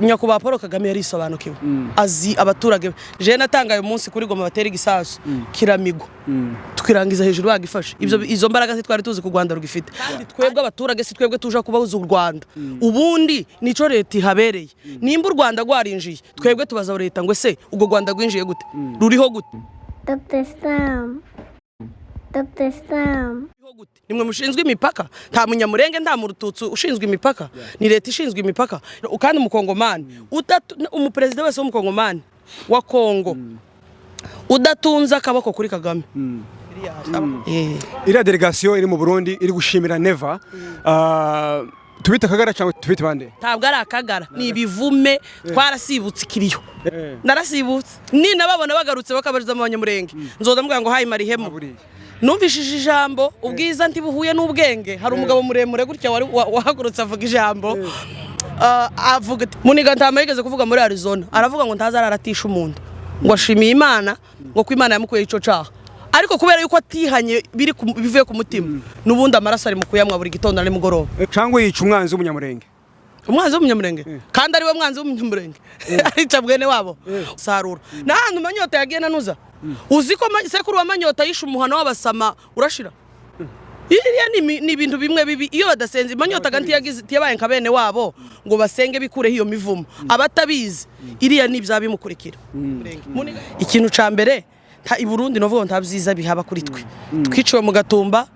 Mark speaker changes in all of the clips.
Speaker 1: Nyakubahwa Paul Kagame yarisobanukiwe, azi abaturage be. Jewe natangaye umunsi kuri Goma batera igisasu kiramigwa, tukirangiza hejuru bagifashe. Ibyo izo mbaraga twari tuzi ku Rwanda rugifite. Kandi twebwe abaturage si twebwe tuja kubahuza u Rwanda, ubundi nico leta ihabereye. Nimba u Rwanda rwarinjiye, twebwe tubaza leta ngo ese ubwo Rwanda rwinjiye gute, ruriho gute?
Speaker 2: Dr. Sam. Dr. Sam.
Speaker 1: Gute? Nimwe mushinzwe imipaka. Nta Munyamurenge, nta Murututsi ushinzwe imipaka, ni leta ishinzwe imipaka. Kandi umukongomani, umuperezida wese w'umukongomani wa Kongo udatunze akaboko kuri Kagame.
Speaker 3: Iriya delegasiyo iri mu Burundi iri gushimira Neva, tubite Akagara cyangwa tubite bande?
Speaker 1: Ntabwo ari Akagara, ni ibivume. Twarasibutse ikiriyo, narasibutse. Ninababona bagarutse bakabariza mu Banyamurenge, nzoza mubwira ngo hayi marihemo.
Speaker 3: Buriya.
Speaker 1: Numvishije ijambo ubwiza ntibuhuye n'ubwenge. Hari umugabo muremure gutya wari wahagurutse avuga ijambo. Avuga ati Muniga ntama yigeze kuvuga muri Arizona, aravuga ngo ntazararatisha umuntu, ngo ashimiye Imana, ngo ko Imana yamukuye ico caha, ariko kubera yuko atihanye biri bivuye ku mutima, n'ubundi amaraso ari mu kuyamwa buri gitondo na nimugoroba.
Speaker 3: Cyangwa yica umwanzi w'umunyamurenge.
Speaker 1: Umwanzi w'umunyamurenge, kandi ari we mwanzi w'umunyamurenge, arica bwene wabo sarura n'ahantu Manyota yagiye nanuza. Uzi ko sekuru wa Manyota yishe umuhano w'abasama urashira? Iriya ni ibintu bimwe bibi iyo badasenze. Manyota kandi ntiyabaye nka bene wabo ngo basenge bikureho iyo mivumo. Abatabizi, iriya ni ibya bimukurikira. Ikintu ca mbere, i Burundi novuga ngo nta byiza bihaba kuri twe. Twiciwe mu Gatumba,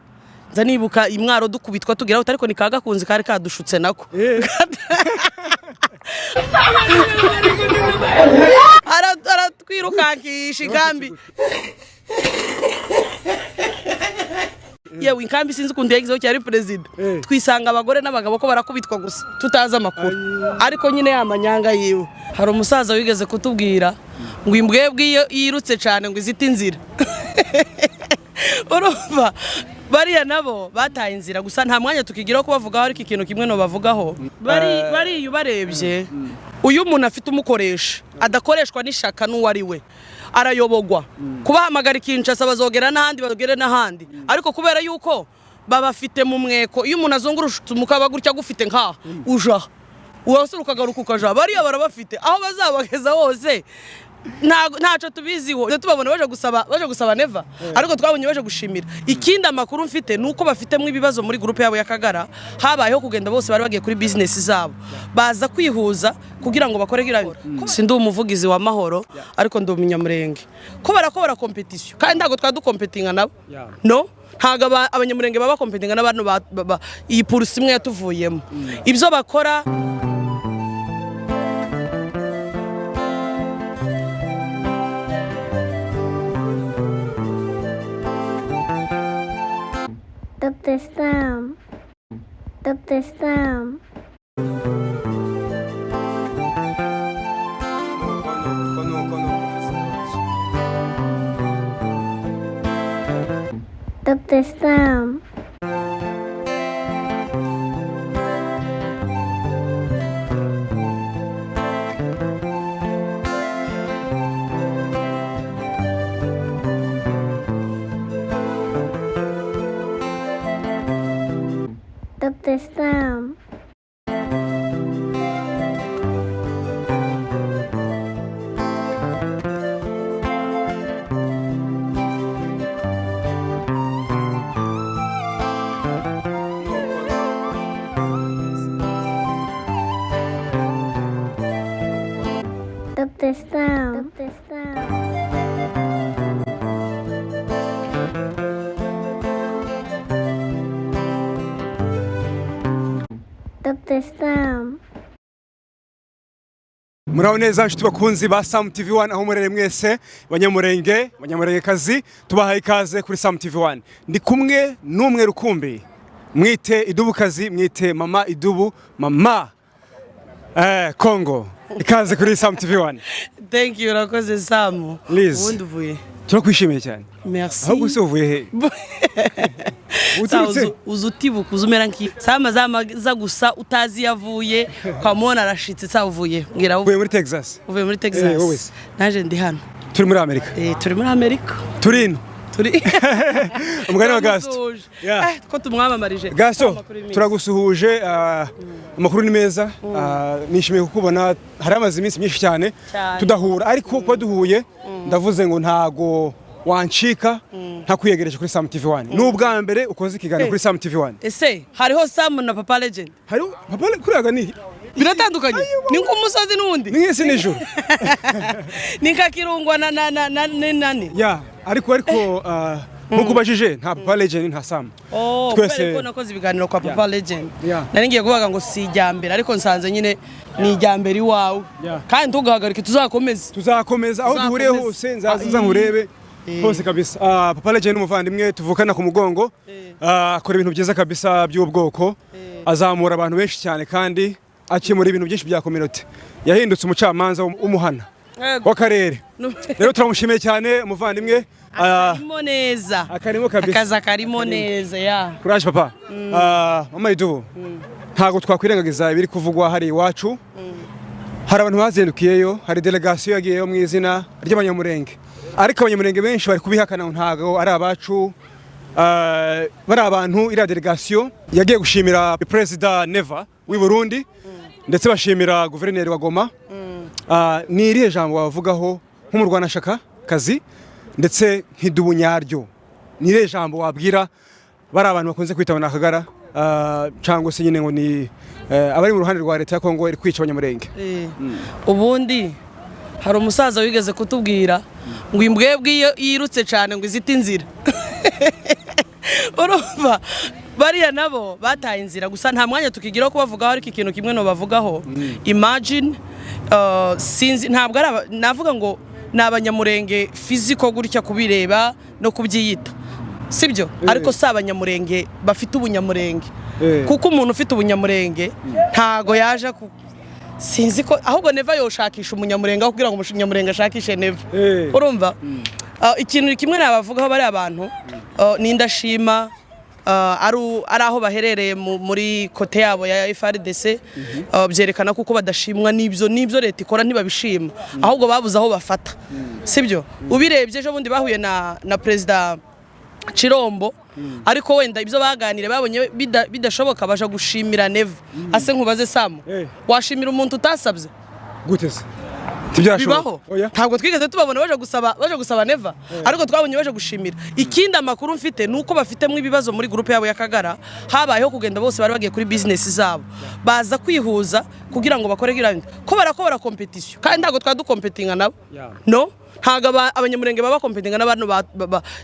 Speaker 1: nza nibuka imwaro dukubitwa tugeraho, ariko ni kagakunzi kari kadushutse nako. Aratwirukankisha inkambi. Yewe, inkambi sinzi ukuntu yagizeho cyari perezida. Twisanga abagore n'abagabo ko barakubitwa gusa, tutazi amakuru, ariko nyine ya manyanga yiwe. Hari umusaza wigeze kutubwira ngo imbwebwe iyo yirutse cyane ngo izite inzira. Urumva bariya nabo bataye inzira, gusa nta mwanya tukigiraho kubavugaho, ariko ikintu kimwe no bavugaho bariya ubarebye, uyu umuntu afite umukoresha adakoreshwa n'ishaka n'uwo ari we arayobogwa. Kubahamagara i Kinshasa bazogera n'ahandi, bagere n'ahandi, ariko kubera yuko babafite mu mweko, iyo umuntu azungurutse umukaba gutya agufite nkaha, uja wasura ukagaruka ukaja. Bariya barabafite aho bazabageza hose. Ntaco tubiziho. Tubabona baje gusaba Neva, ariko twabonye baje gushimira. Ikindi amakuru mfite ni uko bafitemo ibibazo muri groupe yabo y'Akagara. Habayeho kugenda, bose bari bagiye kuri business zabo, baza kwihuza kugira ngo bakore gira. Sindi umuvugizi wa mahoro, ariko ndi umunyamurenge ko barakora competition, kandi ntabwo twadukompetinga nabo. No ntabwo abanyamurenge baba kompetinga n'abantu iyi purusi imwe yatuvuyemo ibyo bakora.
Speaker 2: Dr. Sam. Dr. Sam. Dr. Sam. Dr. Sam. Dr. Sam. Dr. Sam. Dr. Sam.
Speaker 3: Muraho neza nshuti bakunzi ba Sam TV 1 aho murere mwese, banyamurenge, banyamurengekazi, tubahaye ikaze kuri Sam TV 1. Ndi kumwe n'umwe rukumbi, mwite idubukazi, mwite mama idubu, mama Kongo. Ikaze kuri Sam TV 1.
Speaker 1: Thank you, urakoze Samu.
Speaker 3: Liz.
Speaker 1: Ubundi uvuye?
Speaker 3: Turakwishimiye cyane.
Speaker 1: Merci.
Speaker 3: Ahubwo se uvuye he?
Speaker 1: Sa
Speaker 3: Uturutse
Speaker 1: uzu utibuka, uzu umera nki sama za gusa utazi iyo avuye, ukamubona arashitse. Sa uvuye mbwira.
Speaker 3: Uvuye muri Texas.
Speaker 1: Uvuye muri
Speaker 3: Wowe
Speaker 1: Texas?
Speaker 3: se?
Speaker 1: Naje ndi hano.
Speaker 3: Turi muri Amerika.
Speaker 1: Turi muri Amerika.
Speaker 3: Turi ino.
Speaker 1: Turi
Speaker 3: Umugani wa Gaston.
Speaker 1: Turamusuhuje.
Speaker 3: Yeah.
Speaker 1: Ko tumwamamarije.
Speaker 3: Gaston,
Speaker 1: Amakuru y'iminsi.
Speaker 3: Turagusuhuje, amakuru ni meza, nishimiye kukubona. Hari amaze iminsi myinshi cyane
Speaker 1: Cyane.
Speaker 3: tudahura, ariko kuba duhuye ndavuze ngo ntago wancika ntakwiyegereje kuri Sam TV 1. Ni ubwa mbere ukoze ikiganiro kuri Sam TV 1.
Speaker 1: Ese hariho Sam na Papa Legend?
Speaker 3: Hari papa kuriyaga ni
Speaker 1: Biratandukanye, ni nk'umusozi n'uwundi.
Speaker 3: Ni nk'isi n'ijuru.
Speaker 1: Ni nka Kirungwa na nani.
Speaker 3: Ya, ariko nkuko ubajije, nta Papa Legend, nta Sam.
Speaker 1: Oh,
Speaker 3: Twese-
Speaker 1: kubera ko nakoze ibiganiro kwa Papa Legend.
Speaker 3: Yeah.
Speaker 1: Nari ngiye kuvuga ngo si ijyambere, ariko nsanze nyine ni ijyambere iwawe. Kandi ntugahagarike, tuzakomeze.
Speaker 3: Tuzakomeza aho duhuriye
Speaker 1: Tuzakomeza.
Speaker 3: hose, nzaza nza nkurebe hose kabisa. Papa Legend ni umuvandimwe tuvukana ku mugongo. Akora ibintu byiza kabisa by'ubwoko, azamura abantu benshi cyane kandi akemura ibintu byinshi bya community. Yahindutse umucamanza w'umuhana
Speaker 1: Yego.
Speaker 3: w'akarere. Rero turamushimiye cyane umuvandimwe.
Speaker 1: Akarimo neza.
Speaker 3: Akarimo kabisa.
Speaker 1: Akazi akarimo neza, ya.
Speaker 3: Courage papa. Mama Idubu, ntabwo twakwirengagiza ibiri kuvugwa hari iwacu. Hari abantu bazindukiyeyo, hari delegasiyo yagiyeyo mu izina ry'Abanyamurenge, ariko Abanyamurenge benshi bari kubihakana ngo ntabwo ari abacu. Bari abantu iriya delegasiyo yagiye gushimira Perezida Neva w'i Burundi, ndetse bashimira guverineri wa Goma. Ni irihe jambo wavugaho nk'umurwanashaka kazi ndetse nk'idubu nyaryo? Ni irihe jambo wabwira bari abantu bakunze kwita Akagara, cyangwa se nyine ngo ni abari mu ruhande rwa leta ya Kongo iri kwica Abanyamurenge?
Speaker 1: Ubundi hari umusaza wigeze kutubwira ngo imbwebwe iyo yirutse cyane ngo izite inzira. Urumva bariya nabo bataye inzira, gusa nta mwanya tukigira wo kubavugaho, ariko ikintu kimwe no bavugaho, imagine, sinzi, ntabwo ari navuga ngo ni Abanyamurenge physical gutya kubireba no kubyiyita, sibyo, ariko si Abanyamurenge bafite ubunyamurenge, kuko umuntu ufite ubunyamurenge ntago yaje ku sinzi ko ahubwo Neva yoshakisha umunyamurenge aho kugira ngo umunyamurenge ashakishe Neva. Urumva, ikintu kimwe nabavugaho bari abantu, ni indashima, ari aho baherereye muri côté yabo ya FRDC, byerekana kuko badashimwa n'ibyo leta ikora, ntibabishima, ahubwo babuze aho bafata, sibyo? Ubirebye ejo bundi bahuye na Perezida Chirombo, ariko wenda ibyo baganiriye babonye bidashoboka, baja gushimira Neva. Ase nkubaze Samu, washimira umuntu utasabye?
Speaker 3: Gute se? Ntibyashoboka.
Speaker 1: Bibaho?
Speaker 3: Oya.
Speaker 1: Ntabwo twigeze tubabona baje gusaba Neva, ariko twabonye baje gushimira. Ikindi amakuru mfite ni uko bafitemo ibibazo muri groupe yabo y'Akagara. Habayeho kugenda, bose bari bagiye kuri business zabo, baza kwihuza kugira ngo bakore gira ko barakora competition, kandi ntabwo twari dukompetinga nabo. No, ntabwo Abanyamurenge baba kompetinga n'abantu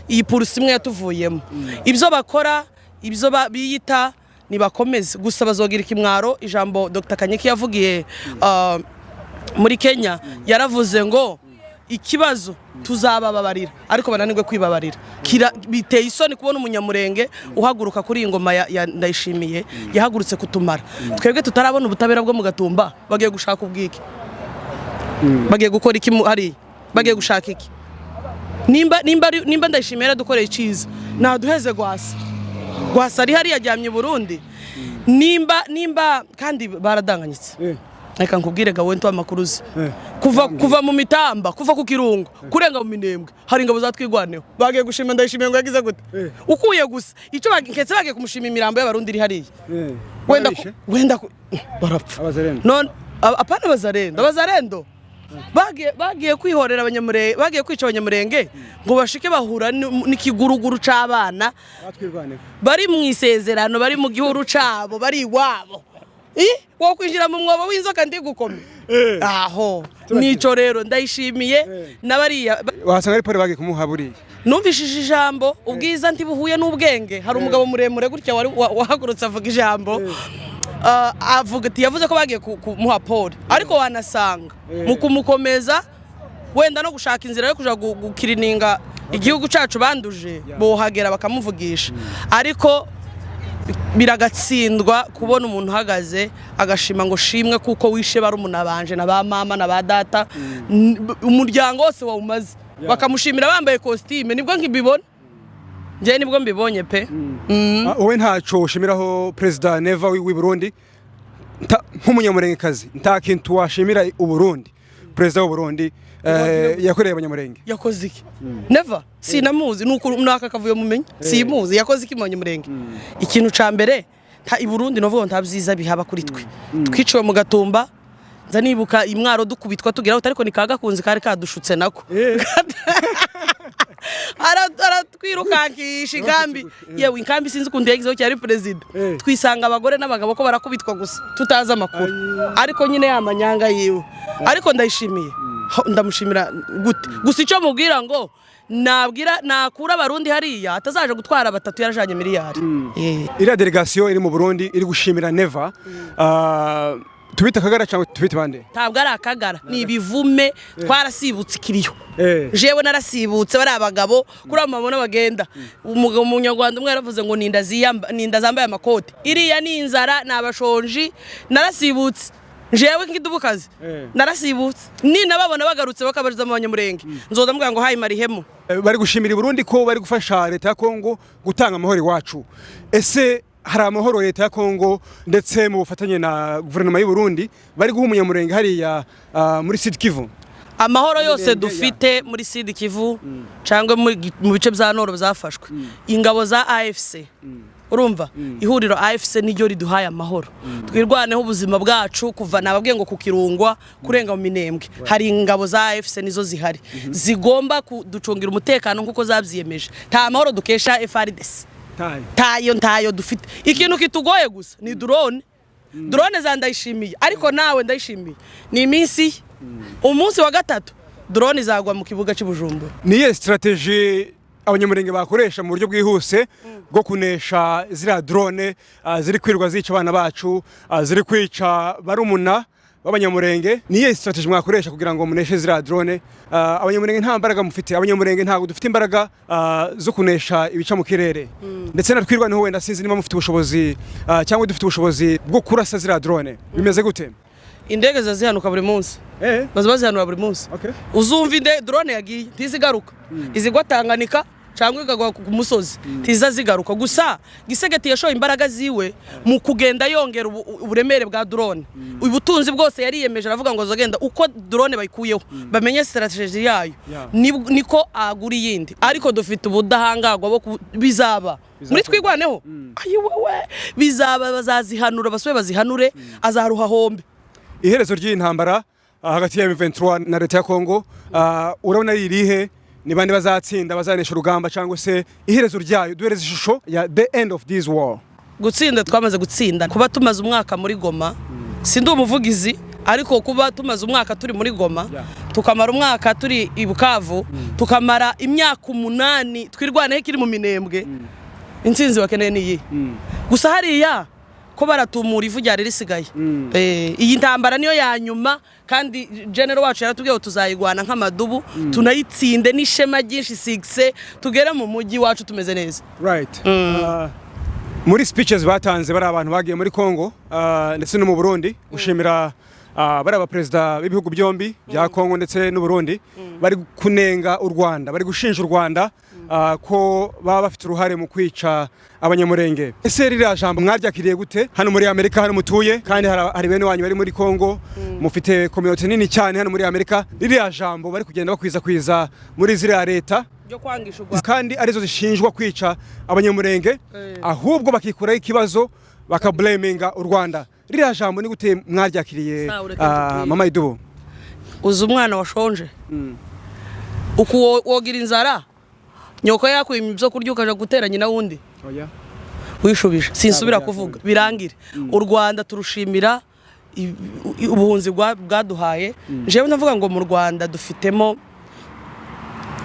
Speaker 1: iyi purusi imwe yatuvuyemo. Ibyo bakora, ibyo biyita, nibakomeze gusa, bazogira ikimwaro. Ijambo Dr Kanyiki yavugiye muri Kenya, yaravuze ngo ikibazo tuzabababarira, ariko bananirwe kwibabarira. Biteye isoni kubona umunyamurenge uhaguruka kuri iyi ngoma ya Ndayishimiye yahagurutse kutumara twebwe tutarabona ubutabera bwo mu Gatumba. Bagiye gushaka ubwiki? Bagiye gukora iki hariya? Bagiye gushaka iki? Nimba Ndayishimiye yaradukoreye icyiza, naduheze Gwasa. Gwasa ari hariya aryamye i Burundi. Nimba kandi baradanganyitse, reka nkubwire ga wento amakuru uzi. Kuva mu mitamba, kuva ku Kirungo, kurenga mu Minembwe, hari ingabo zatwigwaneho. Bagiye gushima Ndayishimiye ngo yagize gute? Ukuye gusa icyo nketse bagiye kumushima imirambo y'Abarundi iri hariya. Wenda
Speaker 3: Barabishe?
Speaker 1: Wenda barapfa.
Speaker 3: Abazarendo.
Speaker 1: None apana abazarendo, abazarendo bagiye kwihorera Abanyamurenge, bagiye kwica Abanyamurenge ngo bashike bahura n'ikiguruguru c'abana
Speaker 3: Batwirwaneho.
Speaker 1: bari mu isezerano, bari mu gihuru cabo, bari iwabo. Wo kwinjira mu mwobo w'inzoka ndigukome aho. Nico rero Ndayishimiye n'abariya
Speaker 3: Wasanga ari pole bagiye kumuha buriya.
Speaker 1: Numvishije ijambo ubwiza ntibuhuye n'ubwenge. Hari umugabo muremure gutya wari wahagurutse avuga ijambo, avuga ati yavuze ko bagiye kumuha pole, ariko wanasanga mu kumukomeza wenda no gushaka inzira yo kuja gukirininga igihugu cacu banduje, bohagera bakamuvugisha. Ariko biragatsindwa kubona umuntu uhagaze agashima ngo shimwe kuko wishe barumuna banje na ba mama na ba data, umuryango wose wawumaze, bakamushimira bambaye kositime. Nibwo nkibibona njyewe, nibwo mbibonye pe.
Speaker 3: Wowe ntaco ushimiraho Perezida Neva w'i Burundi? Nk'umunyamurengekazi nta kintu washimira u Burundi? Perezida w'u Burundi yakoreye Abanyamurenge.
Speaker 1: Yakoze iki? Neva sinamuzi, nuko naka kavuyo mumenya simuzi. Yakoze iki mu Banyamurenge? Ikintu ca mbere, nta i Burundi novuga ngo nta byiza bihaba kuri twe. Twiciwe mu Gatumba, nza nibuka imwaro dukubitwa tugira ariko ni kagakunzi kari kadushutse nako. Aratwirukankisha inkambi, yewe inkambi sinzi ukuntu yagizeho cyari perezida. Twisanga abagore n'abagabo ko barakubitwa gusa tutazi amakuru, ariko nyine ya manyanga yiwe. Ariko ndayishimiye. Ndamushimira gute? Gusa icyo mubwira ngo nabwira nakura Abarundi hariya, atazaje gutwara batatu yarajanye miliyari.
Speaker 3: Iriya delegation iri mu Burundi iri gushimira Neva, tubite akagara cyangwa tubite bande?
Speaker 1: Ntabwo ari akagara, ni ibivume. Twarasibutse ikiriyo. Jewe narasibutse. Bari abagabo kuri abo mabona bagenda. Umugabo umunyarwanda umwe yaravuze ngo ninda ziyamba, ninda zambaye amakote. Iriya ni inzara, ni abashonji. Narasibutse jewe nk'idubukazi. Narasibutse. Ninababona bagarutse bakabariza mu Banyamurenge, nzoza mubwira ngo hayi marihemo.
Speaker 3: Bari gushimira i Burundi ko bari gufasha leta ya Kongo gutanga amahoro iwacu. Ese hari amahoro leta ya Kongo ndetse mu bufatanye na guverinoma y'u Burundi bari guha Umunyamurenge hariya muri Sud Kivu?
Speaker 1: Amahoro yose
Speaker 3: Mirenge,
Speaker 1: dufite muri Sud Kivu cyangwa mu bice bya Nord byafashwe, ingabo za AFC, urumva ihuriro AFC niryo riduhaye amahoro. Twirwaneho ubuzima bwacu kuva nababwiye ngo kukirungwa kurenga mu Minembwe hari ingabo za AFC, nizo zihari zigomba kuducungira umutekano nkuko zabyiyemeje. Nta mahoro dukesha FARDC. Tayo, ntayo dufite. Ikintu kitugoye gusa ni drone, drone za Ndayishimiye. Ariko nawe Ndayishimiye ni iminsi ye. Umunsi wa gatatu drone izagwa mu kibuga cy'Ubujumbura.
Speaker 3: Ni iyihe strategy Abanyamurenge bakoresha mu buryo bwihuse bwo kunesha ziriya drone ziri kwirirwa zica abana bacu, ziri kwica barumuna b'Abanyamurenge? Ni iyihe strategy mwakoresha kugira ngo muneshe ziriya drone? Abanyamurenge nta mbaraga mufite. Abanyamurenge ntabwo dufite imbaraga zo kunesha ibica mu kirere, ndetse na Twirwaneho wenda sinzi niba mufite ubushobozi cyangwa dufite ubushobozi bwo kurasa ziriya drone. Bimeze gute?
Speaker 1: Indege zihanuka buri munsi. Baza bazihanura buri munsi. Uzumva inde drone yagiye ntizigaruka, izigwa Tanganyika cyangwa ikagwa ku musozi, ntiza zigaruka. Gusa Tshisekedi yashoye imbaraga ziwe mu kugenda yongera uburemere bwa drone, ubutunzi bwose yariyemeje, aravuga ngo azagenda uko drone bayikuyeho bamenye strategy yayo. Niko agura iyindi, ariko dufite ubudahangarwa bwo bizaba muri Twirwaneho. Ayi wowe, bizaba, bazazihanura, basube bazihanure, azaruha hombe.
Speaker 3: Iherezo ry'iyi ntambara hagati ya M23 na leta ya Kongo, urabona ari irihe? Ni bande bazatsinda, bazanesha urugamba, cyangwa se iherezo ryayo? Duhereze ishusho ya the end of this war.
Speaker 1: Gutsinda twamaze gutsinda. Kuba tumaze umwaka muri Goma, sindi umuvugizi, ariko kuba tumaze umwaka turi muri Goma, tukamara umwaka turi i Bukavu, tukamara imyaka 8 Twirwaneho ikiri mu Minembwe, intsinzi bakeneye ni iyi gusa. Hariya ko baratumura ivu ryari risigaye. Iyi ntambara niyo ya nyuma, kandi general wacu yaratubwiye ngo tuzayigwana nk'amadubu, tunayitsinde n'ishema ryinshi, sigise tugere mu mujyi wacu tumeze neza.
Speaker 3: Right. Muri speeches batanze bari abantu bagiye muri Congo ndetse no mu Burundi gushimira bari abaperezida b'ibihugu byombi bya Congo ndetse n'u Burundi, bari kunenga u Rwanda, bari gushinja u Rwanda ko baba bafite uruhare mu kwica Abanyamurenge. Ese ririya jambo mwaryakiriye gute hano muri Amerika, hano mutuye, kandi hari bene wanyu bari muri Congo, mufite community nini cyane hano muri Amerika? Ririya jambo bari kugenda bakwiza kwiza muri ziriya leta
Speaker 1: byo kwangisha u Rwanda
Speaker 3: kandi arizo zishinjwa kwica Abanyamurenge, ahubwo bakikuraho ikibazo bakablaminga u Rwanda, ririya jambo ni gute mwaryakiriye?
Speaker 1: Sawa, ureke tubwire.
Speaker 3: Mama Idubu.
Speaker 1: Uzi umwana washonje uku wogira inzara, nyoko yakwima ibyo kurya, ukaja gutera nyina wundi? Wishubije, sinsubira
Speaker 3: Ntabwo
Speaker 1: kuvuga, birangire. U Rwanda turushimira ubuhunzi bwaduhaye. Jewe ndavuga ngo mu Rwanda dufitemo,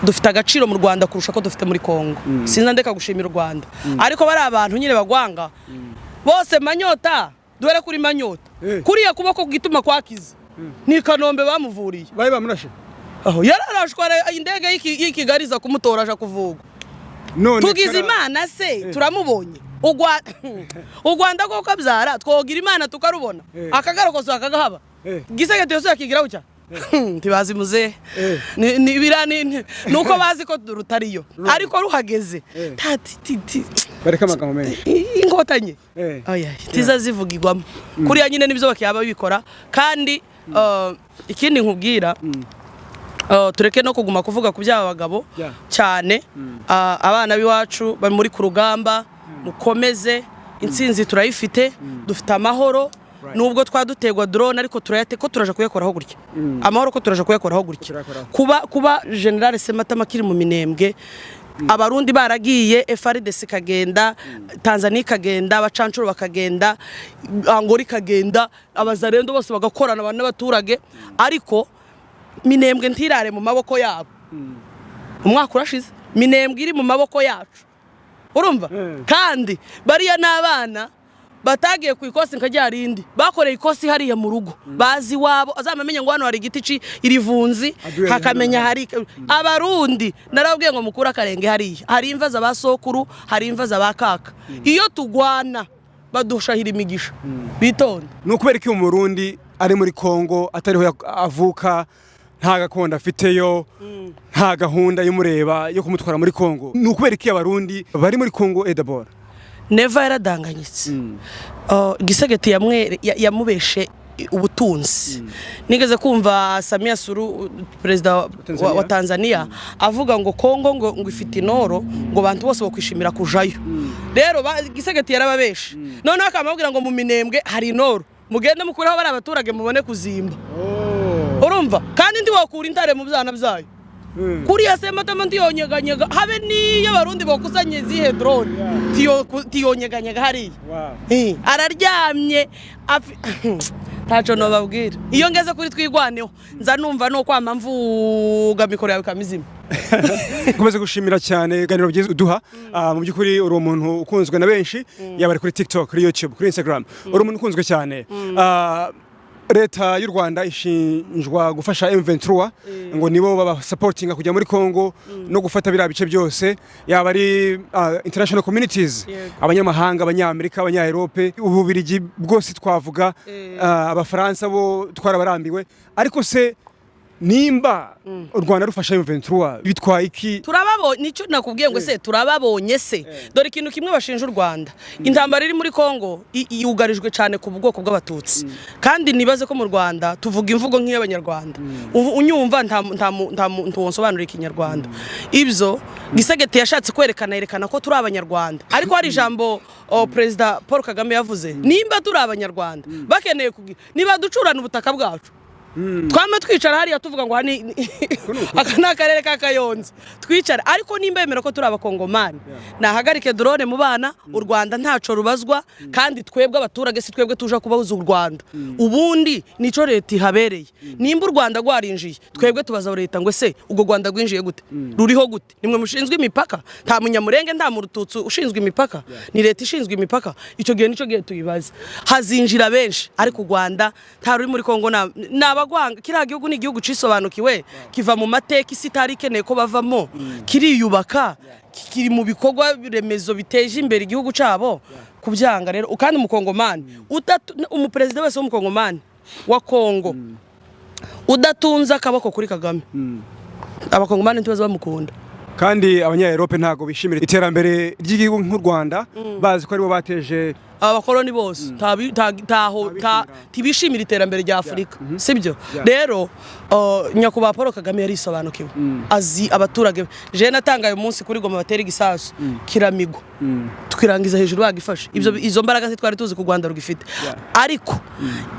Speaker 1: dufite agaciro mu Rwanda kurusha ko dufite muri Kongo. Sinza ndeka gushimira u Rwanda, ariko bari abantu nyine bagwanga bose. Manyota, duhere kuri Manyota. Kuriya kuboko gituma kwakize ni Kanombe bamuvuriye.
Speaker 3: Bari bamurashe.
Speaker 1: Aho yararashwe, indege y'i Kigali iza kumutora aja kuvugwa.
Speaker 3: None
Speaker 1: Tugize Imana se turamubonye. U Rwanda koko abyara, twogira Imana tukarubona. Akagaro kose akagahaba. Tshisekedi yose yakigiraho cya ntibazi muzehe. Ni biriya nuko bazi ko rutariyo, ariko ruhageze tati ti
Speaker 3: Bareka amagambo menshi.
Speaker 1: Inkotanyi. Oya, tiza zivugirwamo kuriya nyine nibyo bakaba babikora kandi. Ikindi nkubwira, tureke no kuguma kuvuga ku by'aba bagabo cyane. Abana b'iwacu bari muri ku rugamba, mukomeze, intsinzi turayifite, dufite amahoro. Nubwo twadutegwa drone, ariko turayate ko turaje kuyakoraho gutya amahoro, ko turaje kuyakoraho gutya.
Speaker 3: Turayakoraho.
Speaker 1: Kuba General Sematama akiri mu Minembwe, Abarundi baragiye, FARDC ikagenda, Tanzania ikagenda, abacancuro bakagenda, Angola ikagenda, abazarendo bose bagakorana n'abaturage, ariko Minembwe ntirare mu maboko yabo. Umwaka urashize Minembwe iri mu maboko yacu, urumva? Kandi bariya n'abana batagiye ku ikosi nka rya rindi bakoreye ikosi hariya mu rugo, bazi iwabo, azamenya ngo hano hari igiti irivunzi.
Speaker 3: Aduye.
Speaker 1: Hakamenya hari Abarundi. Narababwiye ngo mukure akarenge hariya, hari imva za ba sokuru, hari imva za ba kaka. Iyo tugwana badushahira imigisha, bitonde.
Speaker 3: Ni ukubera ko Umurundi ari muri Kongo atariho avuka, nta gakondo afiteyo, nta gahunda y'umureba yo kumutwara muri Kongo? Ni ukubera ko Abarundi bari muri Kongo edabora?
Speaker 1: Neva yaradanganyitse. Gisegeti yamubeshe ubutunzi. Nigeze kumva Samia Suluhu, perezida
Speaker 3: Tanzania.
Speaker 1: wa Tanzania, avuga ngo Kongo ngo ifite inoro, ngo abantu bose bakwishimira kujayo. Rero Gisegeti yarababeshe, noneho akamabwira ngo mu Minembwe hari inoro, mugende mukureho bari abaturage mubone kuzimba. Urumva? Kandi ndi wakura intare mu byana byayo kuriya Sematama ntiyonyeganyega, habe n'iyo Abarundi bakusanye izihe drone, tiyonyeganyega hariya. Araryamye, ntaco nobabwira. Iyo ngeze kuri Twigwaneho nza numva no kwama mvuga mikoro yawe ikamizima.
Speaker 3: Nkomeze gushimira cyane ibiganiro byiza uduha. Mu by'ukuri uri umuntu ukunzwe na benshi, yaba ari kuri TikTok, kuri YouTube, kuri Instagram, uri umuntu ukunzwe cyane. Leta y'u Rwanda ishinjwa gufasha M23, ngo nibo babasapotinga kujya muri Congo no gufata biriya bice byose, yaba ari international communities, abanyamahanga, Abanyamerika, Abanya-Europe, Ububirigi bwose twavuga, Abafaransa bo twarabarambiwe. Ariko se nimba u Rwanda rufasha M23, bitwaye iki?
Speaker 1: Turababonye, nicyo nakubwiye ngo se turababonye se. Dore ikintu kimwe bashinja u Rwanda: intambara iri muri Kongo yugarijwe cyane ku bwoko bw'Abatutsi, kandi nibaze ko mu Rwanda tuvuga imvugo nk'iy'Abanyarwanda. Unyumva nta muntu wonsobanurira Ikinyarwanda. Ibyo Gisegeti yashatse kwerekana, yerekana ko turi Abanyarwanda, ariko hari ijambo Perezida Paul Kagame yavuze: nimba turi Abanyarwanda bakeneye kugira niba ducurana ubutaka bwacu, twama twicara hariya tuvuga ngo hani aka ni akarere ka Kayonza, twicara. Ariko nimba yemera ko turi Abakongomani, nahagarike drone mu bana. U Rwanda ntaco rubazwa, kandi twebwe abaturage si twebwe tuja kubahuza u Rwanda. Ubundi nico leta ihabereye. Nimba u Rwanda rwarinjiye, twebwe tubaza leta ngo ese ubwo Rwanda rwinjiye gute, ruriho gute? Nimwe mushinzwe imipaka. Nta Munyamurenge, nta Murututsi ushinzwe imipaka, ni leta ishinzwe imipaka. Icyo gihe nico gihe tuyibaza. Hazinjira benshi, ariko u Rwanda nta ruri muri Kongo ni abagwanga. Kiriya gihugu ni igihugu cisobanukiwe, kiva mu mateka isi itari ikeneye ko bavamo, kiriyubaka, kiri mu bikorwa remezo biteje imbere igihugu cabo. Kubyanga rero, kandi Umukongomani, umuperezida wese w'Umukongomani wa Kongo udatunze akaboko kuri Kagame, Abakongomani ntibaza bamukunda.
Speaker 3: Kandi Abanya-Europe ntabwo bishimira iterambere ry'igihugu nk'u Rwanda, bazi ko aribo bateje
Speaker 1: Aba bakoloni bose ntibishimira iterambere rya Afurika, sibyo? Rero nyakubahwa Paul Kagame yarisobanukiwe, azi abaturage be. Jewe natangaye umunsi kuri Goma batera igisasu kiramigwa, tukirangiza hejuru bagifashe. Ibyo izo mbaraga twari tuzi ku Rwanda rugifite, ariko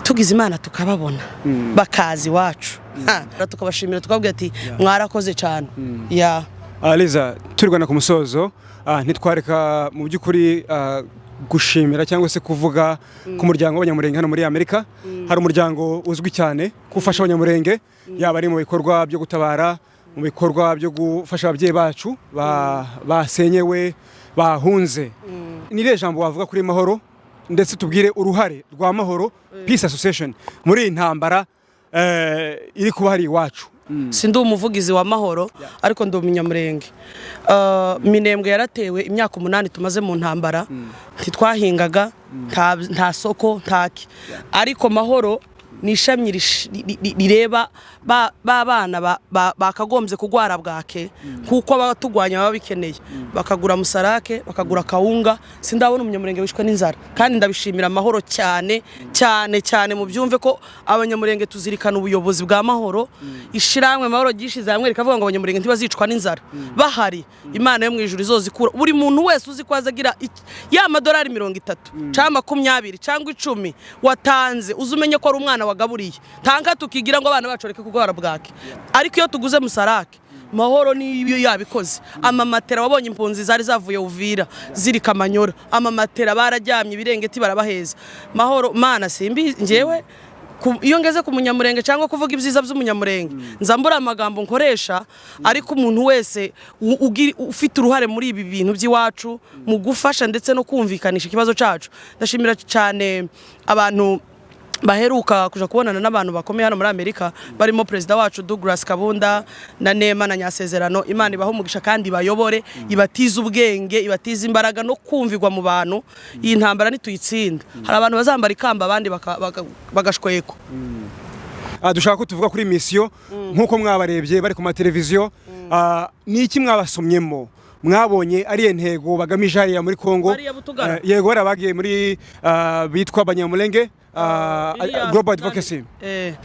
Speaker 1: tugize Imana tukababona bakaza iwacu, tukabashimira, tukababwira ati mwarakoze cyane ya.
Speaker 3: Liza, turigana ku musozo, ntitwareka mu by'ukuri gushimira cyangwa se kuvuga ku muryango w'Abanyamurenge hano muri Amerika. Hari umuryango uzwi cyane ko ufasha Abanyamurenge, yaba ari mu bikorwa byo gutabara, mu bikorwa byo gufasha ababyeyi bacu basenyewe, bahunze. Ni irihe jambo wavuga kuri Mahoro, ndetse tubwire uruhare rwa Mahoro Peace Association muri iyi ntambara iri kuba hari iwacu?
Speaker 1: Sindi umuvugizi wa Mahoro, ariko ndi Umunyamurenge. Minembwe yaratewe, imyaka 8 tumaze mu ntambara, ntitwahingaga, nta soko, ntaki, ariko Mahoro Ni ishami rireba ba bana bakagombye kugwara bwake, kuko abatugwanya baba bikeneye, bakagura musarake, bakagura kawunga. Sindabona umunyamurenge wishwe n'inzara, kandi ndabishimira Amahoro cyane cyane cyane. Mubyumve ko abanyamurenge tuzirikana ubuyobozi bwa Mahoro. Ishiramwe Mahoro ryishize hamwe rikavuga ngo abanyamurenge ntibazicwa n'inzara bahari. Imana yo mu ijuru izozikura. Buri muntu wese uzi ko azagira ya madolari 30 cyangwa 20 cyangwa 10 watanze, uzi umenye ko ari umwana wagaburiye. Tanka tukigira ngo abana bacu bareke kurwara bwake, ariko iyo tuguze musarake, Mahoro niyo yabikoze. Amamatera, wabonye impunzi zari zavuye Uvira ziri Kamanyora, amamatera barajyamye ibirengeti barabaheza. Mahoro mana, simbi njyewe iyo ngeze ku munyamurenge cyangwa kuvuga ibyiza by'umunyamurenge, nza mbura amagambo nkoresha. Ariko umuntu wese ufite uruhare muri ibi bintu by'iwacu mu gufasha ndetse no kumvikanisha ikibazo cyacu, ndashimira cyane abantu baheruka kuja kubonana n'abantu bakomeye hano muri Amerika, barimo perezida wacu Douglas Kabunda na Nema na Nyasezerano. Imana ibahe umugisha kandi ibayobore, ibatize ubwenge, ibatize imbaraga no kumvirwa mu bantu. Iyi ntambara nituyitsinda, hari abantu bazambara ikamba, abandi bagashwekwa.
Speaker 3: Dushaka ko tuvuga kuri mission nk'uko mwabarebye bari ku mateleviziyo. Ni iki mwabasomyemo, mwabonye ari intego bagamije hariya muri Kongo?
Speaker 1: Bariya Butugara?
Speaker 3: Yego, bariya bagiye muri bitwa Banyamulenge
Speaker 1: Iriya
Speaker 3: Global
Speaker 1: Sudani.
Speaker 3: Advocacy.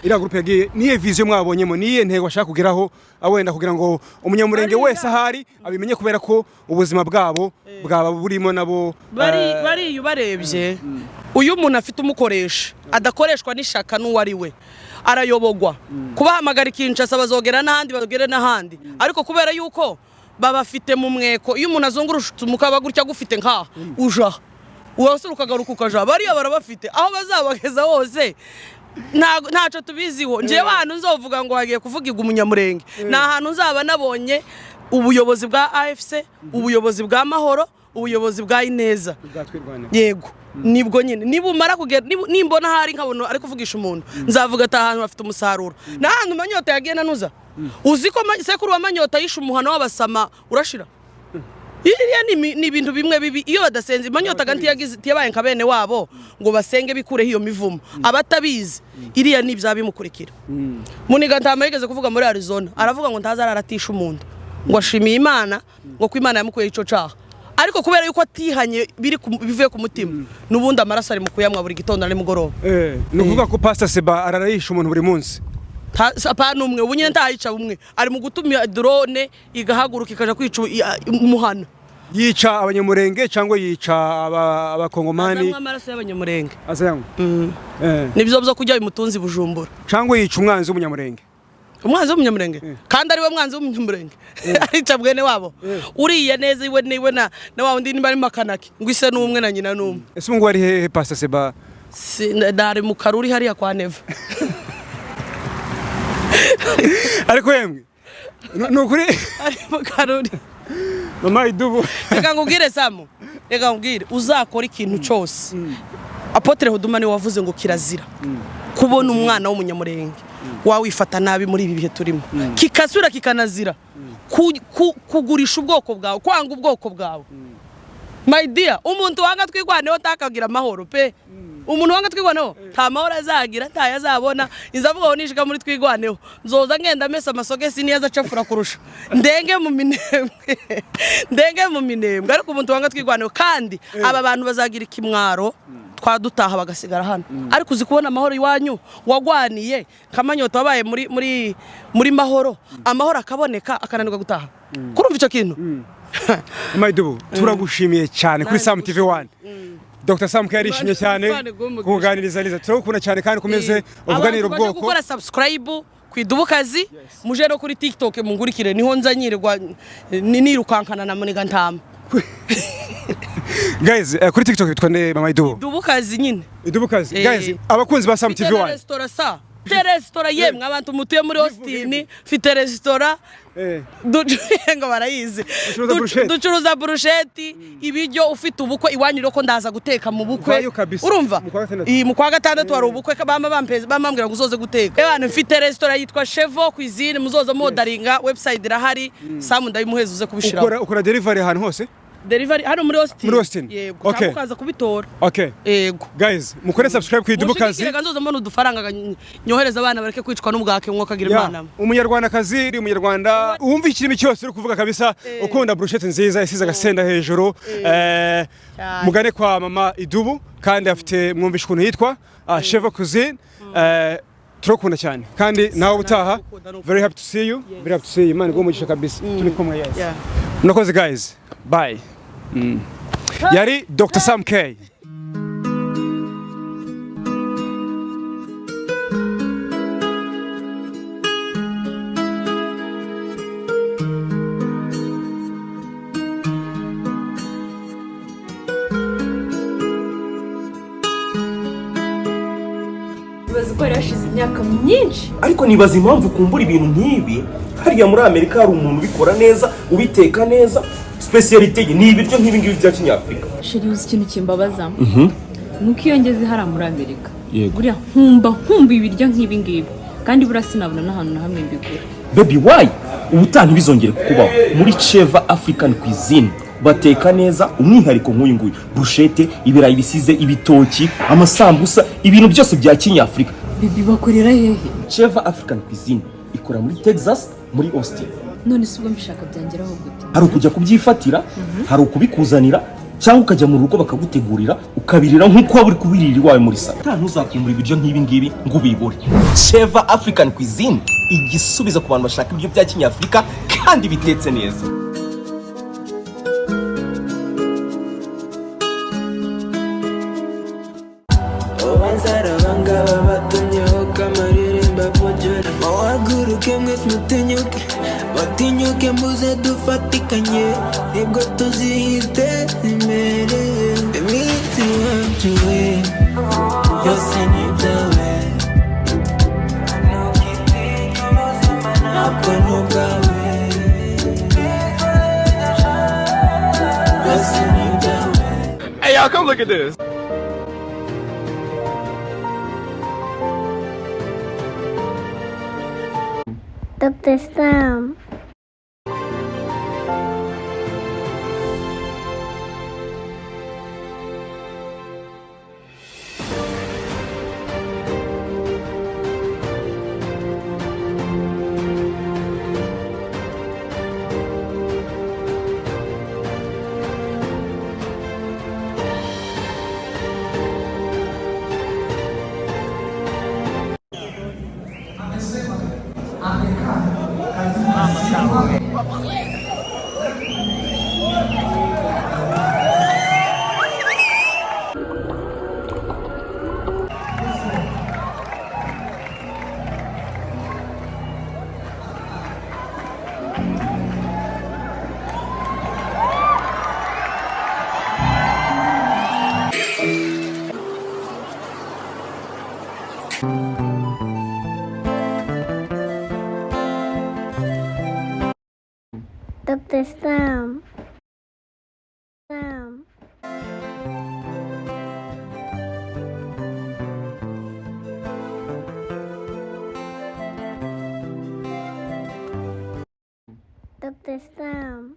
Speaker 3: Iriya groupe yagiye, niye vision mwabonyemo, niye ntego bashaka kugeraho? Wenda kugira ngo umunyamurenge wese ahari abimenye, kubera ko ubuzima bwabo bwaba burimo nabo.
Speaker 1: Bariya ubarebye, uyu umuntu afite umukoresha, adakoreshwa n'ishaka n'uwo ari we, arayobogwa. Kubahamagara Kinshasa, bazogera n'ahandi, bagere n'ahandi, ariko kubera yuko babafite mu mweko, iyo umuntu azungurusha umukaba gutya agufite nkaha, uja wasura ukagaruka ukaja. Bariya barabafite, aho bazabageza hose ntaco tubiziho. Njyewe ahantu nzovuga ngo hagiye kuvugirwa umunyamurenge ni ahantu nzaba nabonye ubuyobozi bwa AFC, ubuyobozi bwa Mahoro, ubuyobozi bwa Ineza. Yego, nibwo nyine nibumara kugera nimbona ahari nkabona ari kuvugisha umuntu, nzavuga ati ahantu bafite umusaruro. N'ahantu Manyota yagiye nanuza, uzi ko sekuru wa Manyota yishe umuhano w'abasama urashira. Iriya ni ibintu bimwe bibi iyo badasenze. Manyota ga ntiyabaye nka bene wabo ngo basenge bikureho iyo mivumo. Abatabizi, iriya ni ibya bimukurikira. Muniga ntama yigeze kuvuga muri Arizona, aravuga ngo ntazararatisha umuntu, ngo ashimiye Imana ngo ko Imana yamukuye ico caha, ariko kubera yuko atihanye bivuye ku mutima, n'ubundi amaraso ari mu kuyamwa buri gitondo na nimugoroba.
Speaker 3: Ni ukuvuga ko Pastor Seba ararayisha umuntu buri munsi?
Speaker 1: Apana umwe, ubu nyine ntayica umwe, ari mu gutumira drone igahaguruka ikaja kwica umuhana.
Speaker 3: Yica abanyamurenge cyangwa yica abakongomani?
Speaker 1: Azanywa amaraso y'abanyamurenge.
Speaker 3: Azanywa.
Speaker 1: Nibyo byo kurya bimutunze i Bujumbura.
Speaker 3: Cyangwa yica umwanzi w'umunyamurenge?
Speaker 1: Umwanzi w'umunyamurenge, kandi ari we mwanzi w'umunyamurenge, arica bwene wabo uriye neza iwe niwe na wa wundi nimba ari makanaki ngo ise n'umwe na nyina n'umwe.
Speaker 3: Ese ubu ngubu ari hehe Pastor Seba?
Speaker 1: Ndari mu karuri hariya kwa Neva.
Speaker 3: Ariko yemwe ni ukuri.
Speaker 1: Ari mu karuri.
Speaker 3: Mama Idubu.
Speaker 1: Reka nkubwire Samu, reka nkubwire, uzakora ikintu cyose, Apôtre Huduma niwe wavuze ngo kirazira kubona umwana w'umunyamurenge wawifata nabi muri ibi bihe turimo, kikasubira kikanazira kugurisha ubwoko bwawe, kwanga ubwoko bwawe. My dear, umuntu wanga Twirwaneho ntakagira amahoro pe. Umuntu wanga Twirwaneho nta mahoro azagira, ntayo azabona. Inzavuga ngo nishika muri Twirwaneho nzoza ngenda mesa amasogesi niyo azacafura kurusha, ndenge mu Minembwe, ndenge mu Minembwe. Ariko umuntu wanga Twirwaneho, kandi aba bantu bazagira ikimwaro twadutaha bagasigara hano. Ariko uzi kubona amahoro iwanyu wagwaniye, kamanyota wabaye muri Mahoro, amahoro akaboneka, akananirwa gutaha, kurumva icyo kintu?
Speaker 3: Mama Idubu, turagushimiye cyane kuri Sam TV 1. Dr Sam yarishimye cyane
Speaker 1: Imana iguhe umugisha.
Speaker 3: kukuganiriza neza. Turagukunda cyane kandi ukomeze uvuganire
Speaker 1: Abantu baje
Speaker 3: ubwoko.
Speaker 1: gukora subscribe ku Idubukazi, muje no kuri TikTok mungurikire, niho nza nyirirwa nirukankana na Muniga ntama.
Speaker 3: Guys, kuri TikTok bitwa nde, Mama Idubu?
Speaker 1: Idubukazi nyine.
Speaker 3: Idubukazi.
Speaker 1: Eh.
Speaker 3: Guys, abakunzi ba Sam
Speaker 1: Mfite
Speaker 3: TV
Speaker 1: na
Speaker 3: 1.
Speaker 1: resitora sa, mfite resitora yemwe, abantu mutuye muri Austin, mfite resitora. Ngo barayizi.
Speaker 3: Ducuruza burusheti.
Speaker 1: Ducuruza burusheti, ibiryo. Ufite ubukwe iwanyu rero ko ndaza guteka mu bukwe.
Speaker 3: Vayo kabisa.
Speaker 1: Urumva?
Speaker 3: Mu kwa gatandatu.
Speaker 1: Mu kwa gatandatu hari ubukwe, bama bampeze bamambwira ngo uzoze guteka. Ebana, mfite resitora yitwa Chevo Cuisine, muzoza modaringa, website irahari. Samu ndayimuheza uze kubishiraho.
Speaker 3: Ukora delivery ahantu hose?
Speaker 1: Delivery hano muri Austin.
Speaker 3: Muri Austin.
Speaker 1: Yego.
Speaker 3: Okay.
Speaker 1: Cyangwa ukaza kubitora.
Speaker 3: Okay.
Speaker 1: Yego.
Speaker 3: Guys, mukore subscribe ku Idubukazi.
Speaker 1: Mushigikire nzoza mbona udufaranga nyohereza abana bareke kwicwa n'ubwake mwuka agira
Speaker 3: Yeah.
Speaker 1: Imana.
Speaker 3: Umunyarwandakazi uri umunyarwanda wumva ikirimi cyose uri kuvuga kabisa, ukunda brochette nziza isize agasenda hejuru,
Speaker 1: Cyane.
Speaker 3: mugane kwa mama Idubu, kandi afite, mwumvisha ukuntu yitwa, Cheva Cuisine. Turakunda cyane kandi nawe ubutaha.
Speaker 1: Ndagukunda, ni ukuri.
Speaker 3: Very happy to see you, very happy to see you. Imana iguhe umugisha kabisa, turi kumwe, yes.
Speaker 1: Yeah.
Speaker 3: Murakoze guys, bye. Yari Dr Sam K.
Speaker 4: Ibaze ko hari hashize imyaka myinshi.
Speaker 5: Ariko nibaza impamvu ukumbura ibintu nk'ibi. Hariya muri Amerika hari umuntu ubikora neza, ubiteka neza, spécialité ye ni ibiryo nk'ibi ngibi bya kinyafurika.
Speaker 4: Chéri, uzi ikintu kimbabaza? Ni uko iyo ngeze hariya muri Amerika,
Speaker 5: Yego.
Speaker 4: buriya nkumva nkumva ibiryo nk'ibi ngibi, kandi buriya sinabona n'ahantu na hamwe mbigura.
Speaker 5: Baby, why? Ubutaha ntibizongere kukubaho. Muri Cheva African Cuisine bateka neza, umwihariko nk'uyu nguyu, brochette, ibirayi bisize ibitoki, amasambusa, ibintu byose bya kinyafurika.
Speaker 4: Baby, bakorera hehe?
Speaker 5: Cheva African Cuisine ikora muri Texas, muri Austin.
Speaker 4: None se ubwo mbishaka byangeraho gute?
Speaker 5: Hari ukujya kubyifatira, hari ukubikuzanira, cyangwa ukajya mu rugo bakagutegurira, ukabirira nk'uko waba uri kubirira iwawe muri salo. Ntuzakumbura ibiryo nk'ibi ngibi ngo ubibure. Cheva African Cuisine, igisubizo ku bantu bashaka ibiryo bya kinyafurika kandi bitetse neza.
Speaker 6: Ubanza abangaba batumyeho kamaririmba pojora. Muhaguruke mwese, mutinyuke, mutinyuke, muze dufatikanye, nibwo tuzihiteza imbere. Iminsi wacu we byose ni ibyawe, ntabwo ni ubwawe, byose ni ibyawe.
Speaker 3: Hey y'all, come look at this.
Speaker 2: Dr. Sam. Dr. Sam. Sam. Dr. Sam.